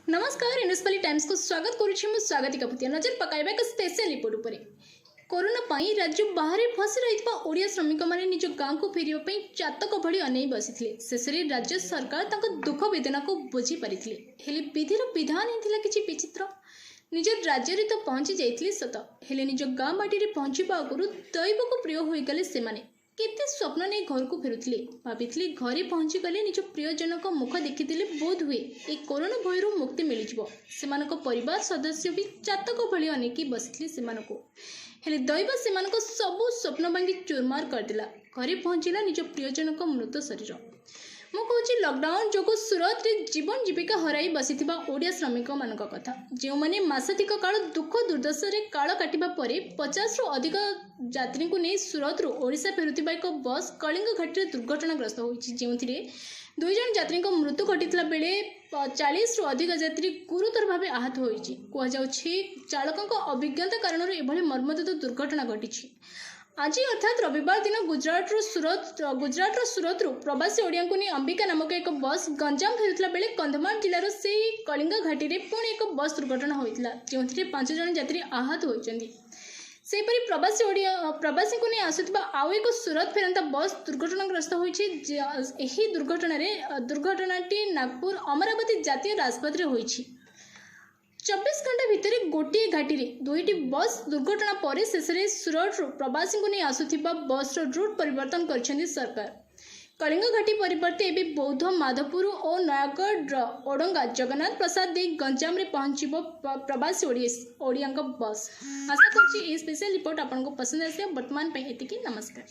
ନମସ୍କାର, ଇଣ୍ଡସ୍ପାଲି ଟାଇମ୍ସକୁ ସ୍ୱାଗତ କରୁଛି ମୁଁ ସ୍ୱାଗତିକା ଭୂତିଆ। ନଜର ପକାଇବା ଏକ ସ୍ପେଶାଲ ରିପୋର୍ଟ ଉପରେ। କରୋନା ପାଇଁ ରାଜ୍ୟ ବାହାରେ ଫସି ରହିଥିବା ଓଡ଼ିଆ ଶ୍ରମିକମାନେ ନିଜ ଗାଁକୁ ଫେରିବା ପାଇଁ ଚାତକ ଭଳି ଅନେଇ ବସିଥିଲେ। ଶେଷରେ ରାଜ୍ୟ ସରକାର ତାଙ୍କ ଦୁଃଖ ବେଦନାକୁ ବୁଝିପାରିଥିଲେ। ହେଲେ ବିଧିର ବିଧାନ ହିଁ ଥିଲା କିଛି ବିଚିତ୍ର। ନିଜ ରାଜ୍ୟରେ ତ ପହଞ୍ଚି ଯାଇଥିଲେ ସତ, ହେଲେ ନିଜ ଗାଁ ମାଟିରେ ପହଞ୍ଚିବା ଆଗରୁ ଦୈବକୁ ପ୍ରିୟ ହୋଇଗଲେ ସେମାନେ। କେତେ ସ୍ୱପ୍ନ ନେଇ ଘରକୁ ଫେରୁଥିଲେ। ଭାବିଥିଲେ ଘରେ ପହଞ୍ଚିଗଲେ ନିଜ ପ୍ରିୟଜନଙ୍କ ମୁଖ ଦେଖିଦେଲେ ବୋଧ ହୁଏ ଏ କରୋନା ଭୟରୁ ମୁକ୍ତି ମିଳିଯିବ। ସେମାନଙ୍କ ପରିବାର ସଦସ୍ୟ ବି ଚାତକ ଭଳି ଅନେଇକି ବସିଥିଲେ ସେମାନଙ୍କୁ। ହେଲେ ଦୈବ ସେମାନଙ୍କ ସବୁ ସ୍ୱପ୍ନ ଭାଙ୍ଗି ଚୁରମାର କରିଦେଲା। ଘରେ ପହଞ୍ଚିଲା ନିଜ ପ୍ରିୟଜନଙ୍କ ମୃତ ଶରୀର। ମୁଁ କହୁଛି ଲକଡାଉନ ଯୋଗୁଁ ସୁରତରେ ଜୀବନ ଜୀବିକା ହରାଇ ବସିଥିବା ଓଡ଼ିଆ ଶ୍ରମିକମାନଙ୍କ କଥା, ଯେଉଁମାନେ ମାସାଧିକ କାଳ ଦୁଃଖ ଦୁର୍ଦ୍ଦଶାରେ କାଳ କାଟିବା ପରେ 50ରୁ ଅଧିକ ଯାତ୍ରୀଙ୍କୁ ନେଇ ସୁରତରୁ ଓଡ଼ିଶା ଫେରୁଥିବା ଏକ ବସ୍ କଳିଙ୍ଗ ଘାଟିରେ ଦୁର୍ଘଟଣାଗ୍ରସ୍ତ ହୋଇଛି, ଯେଉଁଥିରେ 2 ଜଣ ଯାତ୍ରୀଙ୍କ ମୃତ୍ୟୁ ଘଟିଥିଲା ବେଳେ 40ରୁ ଅଧିକ ଯାତ୍ରୀ ଗୁରୁତର ଭାବେ ଆହତ ହୋଇଛି। କୁହାଯାଉଛି, ଚାଳକଙ୍କ ଅଭିଜ୍ଞତା କାରଣରୁ ଏଭଳି ମର୍ମନ୍ତୁଦ ଦୁର୍ଘଟଣା ଘଟିଛି। ଆଜି ଅର୍ଥାତ୍ ରବିବାର ଦିନ ଗୁଜରାଟର ସୁରତରୁ ପ୍ରବାସୀ ଓଡ଼ିଆଙ୍କୁ ନେଇ ଅମ୍ବିକା ନାମକ ଏକ ବସ୍ ଗଞ୍ଜାମ ଫେରୁଥିଲା ବେଳେ କନ୍ଧମାଳ ଜିଲ୍ଲାର ସେଇ କଳିଙ୍ଗ ଘାଟିରେ ପୁଣି ଏକ ବସ୍ ଦୁର୍ଘଟଣା ହୋଇଥିଲା, ଯେଉଁଥିରେ 5 ଜଣ ଯାତ୍ରୀ ଆହତ ହୋଇଛନ୍ତି। ସେହିପରି ପ୍ରବାସୀଙ୍କୁ ନେଇ ଆସୁଥିବା ଆଉ ଏକ ସୁରତ ଫେରନ୍ତା ବସ୍ ଦୁର୍ଘଟଣାଗ୍ରସ୍ତ ହୋଇଛି। ଏହି ଦୁର୍ଘଟଣାଟି ନାଗପୁର ଅମରାବତୀ ଜାତୀୟ ରାଜପଥରେ ହୋଇଛି। 24 ଘଣ୍ଟା ଭିତରେ ଗୋଟିଏ ଘାଟିରେ ଦୁଇଟି ବସ୍ ଦୁର୍ଘଟଣା ପରେ ଶେଷରେ ସୁରଟରୁ ପ୍ରବାସୀଙ୍କୁ ନେଇ ଆସୁଥିବା ବସ୍ର ରୁଟ୍ ପରିବର୍ତ୍ତନ କରିଛନ୍ତି ସରକାର। କଳିଙ୍ଗ ଘାଟି ପରିବର୍ତ୍ତେ ଏବେ ବୌଦ୍ଧ ମାଧପୁର ଓ ନୟାଗଡ଼ର ଓଡଙ୍ଗା ଜଗନ୍ନାଥ ପ୍ରସାଦ ଦେଇ ଗଞ୍ଜାମରେ ପହଞ୍ଚିବ ପ୍ରବାସୀ ଓଡ଼ିଆଙ୍କ ବସ୍। ଆଶା କରୁଛି ଏହି ସ୍ପେଶାଲ ରିପୋର୍ଟ ଆପଣଙ୍କୁ ପସନ୍ଦ ଆସିବ। ବର୍ତ୍ତମାନ ପାଇଁ ଏତିକି। ନମସ୍କାର।